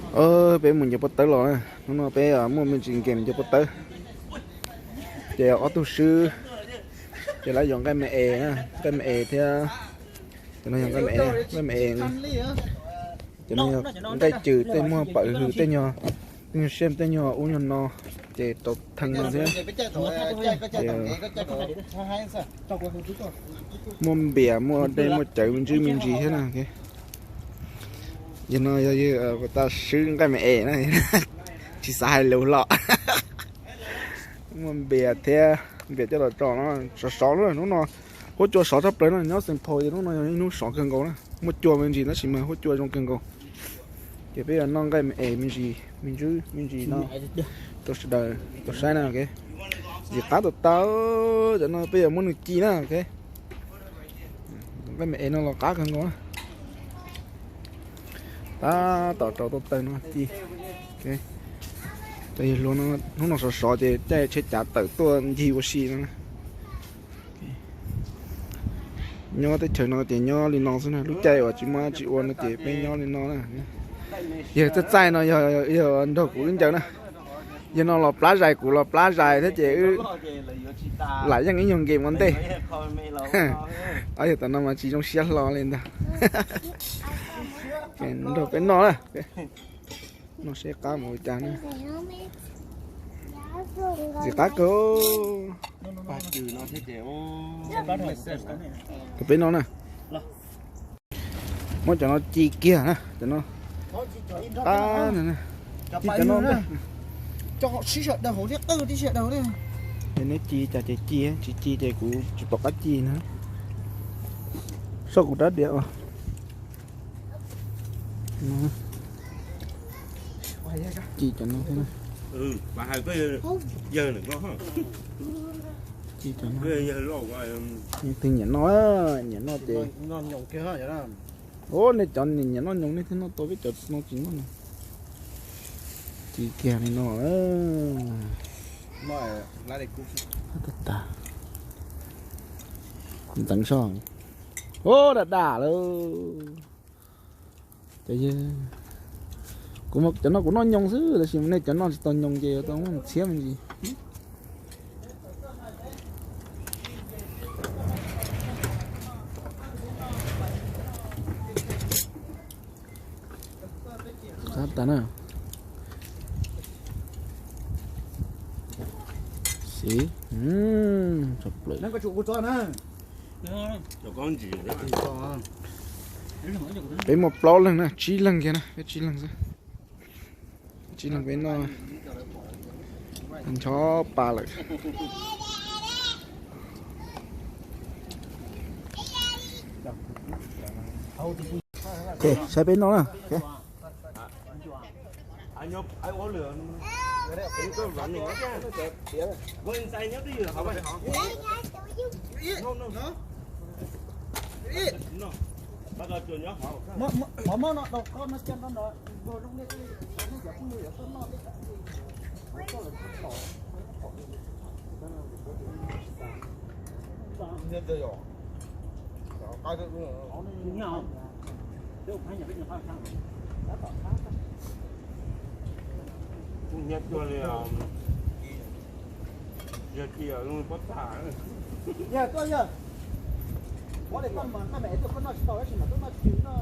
Peb mus ncaws pob tawb los na, hnub no peb muaj me ntsis game ncaws pob tawb. Ces ob tug swb, ces lawv yuav nqaij me es na, nqaij me es thiab, ces no yog nqaij me es, nqaij me es, ces no yog nqaij cws tej muag pawm hws tej nyuag, tej nyuag siab tej nyuag ub nyuag no, ces rau thee no thiab. Muaj npias muaj dej muaj cawv me ntsis me ntsis thiab na. Yog no yog yawg tas swb nqaij me es na, tsis xav hais lus los. Muaj npias thiab, npias coj los tso no, sov sov hnub no, huab cua sov tshaj plaws no, nyob Xeem Phos ces hnub no yog ib hnub sov kawg nkaus na, muaj cua me ntsis tab sis mas huab cua zoo kawg nkaus. Ces peb yuav noj nqaij me es me ntsis me ntsis me ntsis no rau sawv daws tau saib na. Ntxim qab tau tau, cov no peb yuav muab nws ci na. Nqaij me es no los qab kawg nkaus na. Tab tom rau tau taws no ci. Cov yawg hluas no hnub no sov sov ces caij tsheb cav tawm tuaj ncig ua si no. Nyob teb chaws no ces nyob li no xwb na, lub caij uas tsis muaj dab tsi ua no ces peb nyob li no na. Yawg txaij txaij no yog nrog kuv wb ncaws na. Yawg no los plab zais, kuv los plab zais thiab ces wb lam yeej ib nyuag nkem ua ntej. Ob yawg tam no mas tsis zoo siab hlo li ntag. Nrog peb noj na. Noj seb qab mus li cas na. Ntxim qab kawg. Peb noj na. Muab cov no ci kiag na, cov no. Qab na. Ci cov no. Ces neb ci cas ces ci, tsis ci ces kuv tsis pom qab ci na. Soj kuv rab diav os. Ci cov no thiab. Ci cov no. Leej twg nyiam noj, nyiam noj ces, ub, nej cov nyiam noj nyoos nej thiaj noj tau, peb cov no tsis noj no. Ci kiag li no. Ntxeev soj. Ub, daj daj lawm. Cov, kuv, cov no kuv noj nyoos xwb tab sis nej cov noj tsis tau nyoos ces yuav tau muab txhiab me ntsis. Qab tas na. Xis, tshaj plaws. Peb muaj plaub leeg na, tsib leeg kiag na, peb tsib leeg xwb. Tsib leeg peb noj ncho pa lawm. Saib peb noj na. Kuv hnyiab cuag li, yog ci zoo li pob txha. Yog tuaj yog, muab li koj mas koj me es tuaj koj noj tsis tau tab sis mas tuaj noj cw no.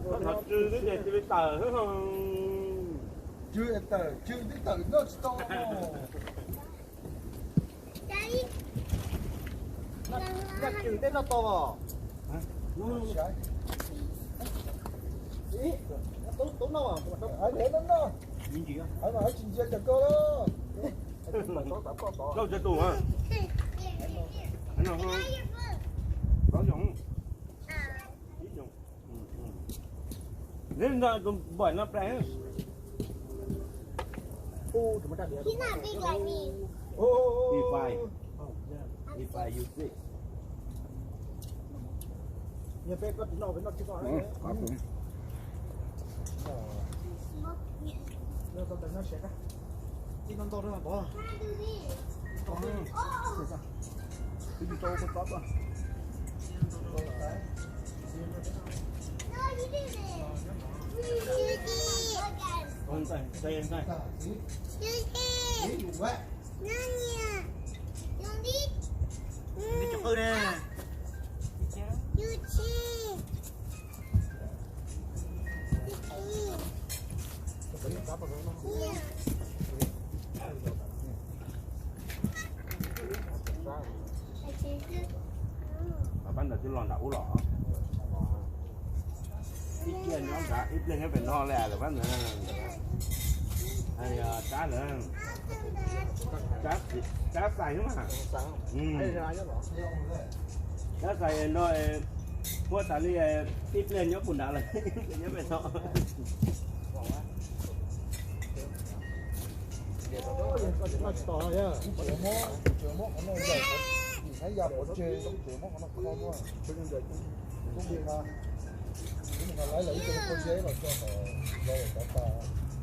Koj thov cw twb tias cw li tawm xwb. Cw tawm, cw twb tawm noj tsis tau. Noj cw tej noj tau os. Tub noj, tsis ntsia cov koj. Neb noj tus npaim no plag. If I, if I use this. Pab ntawd twb los nram ub los. Ib pliag nyob nrad, ib pliag nyob pem no li lawm pab ntawd. Rab lawm, rab xais mas. Rab xais no, muab tas li, ib pliag nyob puag nrad lawm, ib pliag nyob pem no.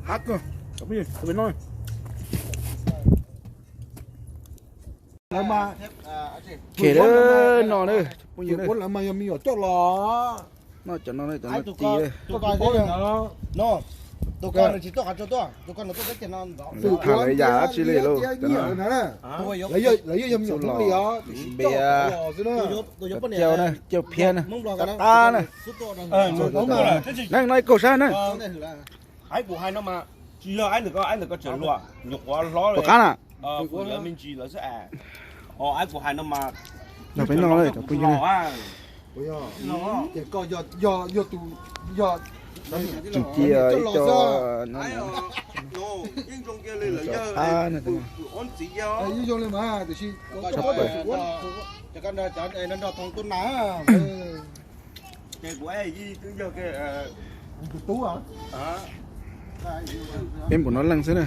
Qab kawg, peb no. Lawv mas, khe lawv no na, phooj ywg na. Lawv mas yog me nyuam coj los. No cov no cov no ci. Tus ko nws tsis tuaj qhov tso tuaj, tus ko nws tuaj teb chaws no ntxov. Twb tham lawv yam dab tsi li lauj. Lawv yog me nyuam Hmoob li os, tiam sis coj los xwb na. Cau na, cau phiab na, qab qab na. Neej no ib kaug sab na. Hais kuv hais no mas tsis yog aib ntawm ko, aib ntawm ko tseem hluas, nyuam qhuav hlob li. Puas qab na? Kuv yuav me ntsis lawv xwb es. Ho aib kuv hais no mas, no peb no cov phooj ywg. Ces koj yog, yog tus, yog tseem cia ib co no, ib co qab no. Yeej zoo li mas, tiam sis peb npaum no leej xwb na.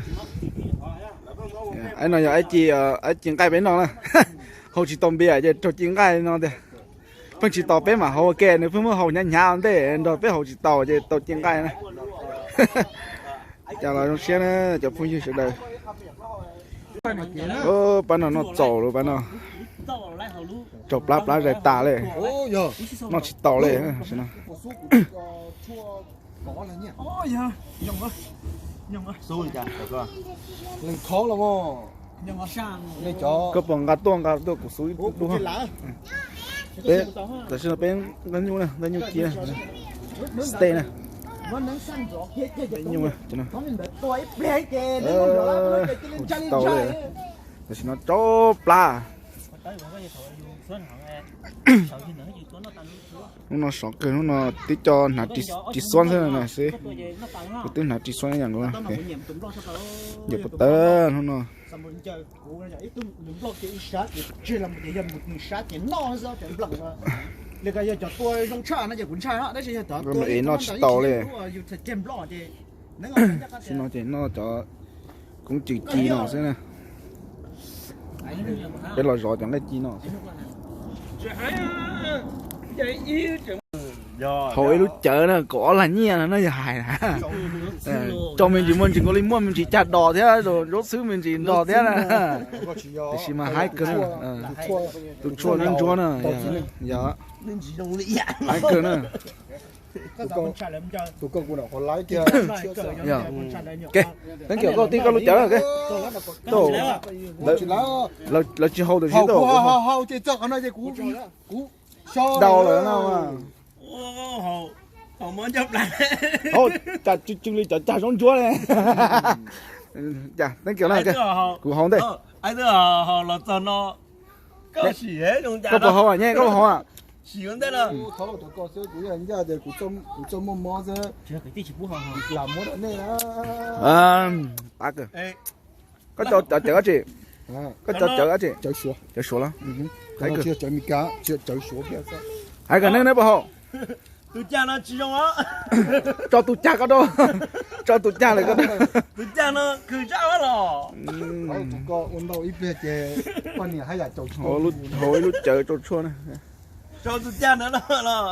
Aib no yog aib ci, aib ci nqaij peb no na. Haus tsis tau npias ces raug ci nqaij no tiag. Pheej tsis tos peb mam haus ua ke, nws pheej muab haus hnyav hnyav ua ntej nrog peb haus tsis tau ces tau ci nqaij na. Cas los zoo siab na cov phooj ywg sawv daws. Pab no noj txaus lawm pab no. Raug plab plab zais tas li. Noj tsis tau li. Koj puas nqa tuaj nqa tuaj kuv xub ib dub. Peb, tam sim no peb nqa nyuj na, nqa nyuj cia, stay na. Peb nyuj, tsis tau li. Tam sim no tsaub plab. Hnub no sov kawg, hnub no twb coj hnav ris xuab xwb xwb. Kuv twb hnav ris xuab ib yam nkaus. Yog puas tawv hnub no. Ev noj tsis tau li. Xwb no ces noj cov koob cws ci no xwb na. Peb los zov cov nqaij ci no. Haus ib lub cawv na, kaum ob lag nyiaj no na yog hais na. Tso me ntsis muaj ntsis nkaus li, muaj me ntsis cag dos thiab, zaub xwb me ntsis nrog thiab na. Tiam sis mas haib kawg na. Tus tshuaj ntsuab ntsuab na, yog haib kawg na. Tus koj kuv nram qhov laib kiag. Thank you, koj tib koj lub cawv. Lawv tsis haus tus sib tau. Dau lawm no. Cas tsw tsw li cov cag zaub ntsuab li. Cas thank you na, kuv haus ntej. Koj puas haus nyej, koj puas haus? Kuv txoj muaj mob xwb. Qab kawg. Koj cov cawv dab tsi? Koj cov cawv dab tsi? Cawv Suav los? Hais kom neeg neb puas haus? Tus cag no tsis zoo os. Tso tus cag koj rau. Tso tus cag lawm koj rau. Tus cag no khwv zaj los. Tus koj ua ntau ib pliag ces poj niam haj yam caum tshuaj. Haus ib lub cawv rau tshuaj na. Tso tus cag no los.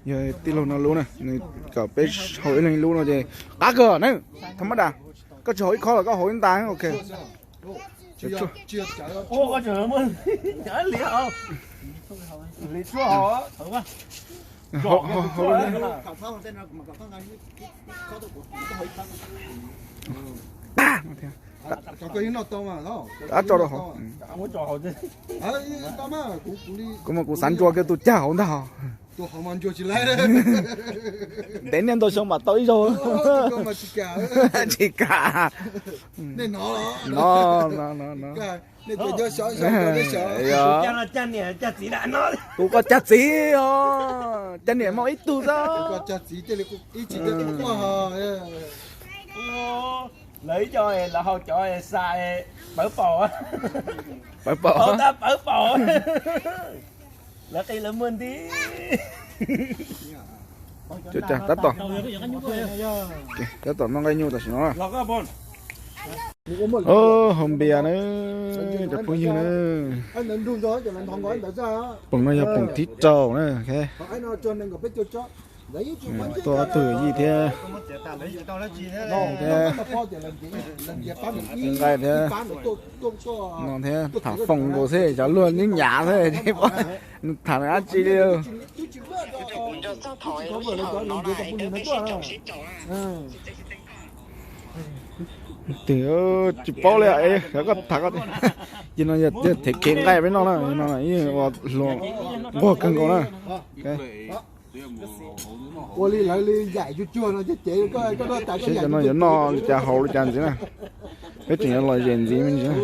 Yog tij laug no lub na, nws kom peb haus ib leeg ib lub no ces qab kawg na. Tha mab das, koj tsis haus ib khob los koj haus ib nta, ok. Ab, tso rau hauv. Kuv mas kuv xav ntsuas kiag tus cag hauv ntag. Ntev niaj ntau xyoo mam tau ib zaug. Tsis kam. No, no, no, no. Tus koj cag txiv os, cag niam mas ib tug xwb. Lawv ib co lawv haus cov xa pawv paum. Pawv paum. Haus tag pawv paum. Lawv qi lawv muag nti. Tab tom, tab tom noj nqaij nyuj tam sim no. Hau npias na, cov phooj ywg na. Poom no yog poom thib rau na. Tuaj ob tug yawm yij thiab. Nqaij thiab, no thiab tham foom nkaus xwb, cov luag nyob nyav xwb, tham dab tsi li. Twb tsis paub li, koj tham koj. Ces no yog thev kev nqaij peb noj na, no ib ua hluas nquag kawg nkaus na. Ua li lawv li yaim cuag cuag no ces ces koj noj tas. Seb cov no yuav noj li cas haus li cas ntxiv na. Peb tseem yuav los zem ntxiv me ntsis na.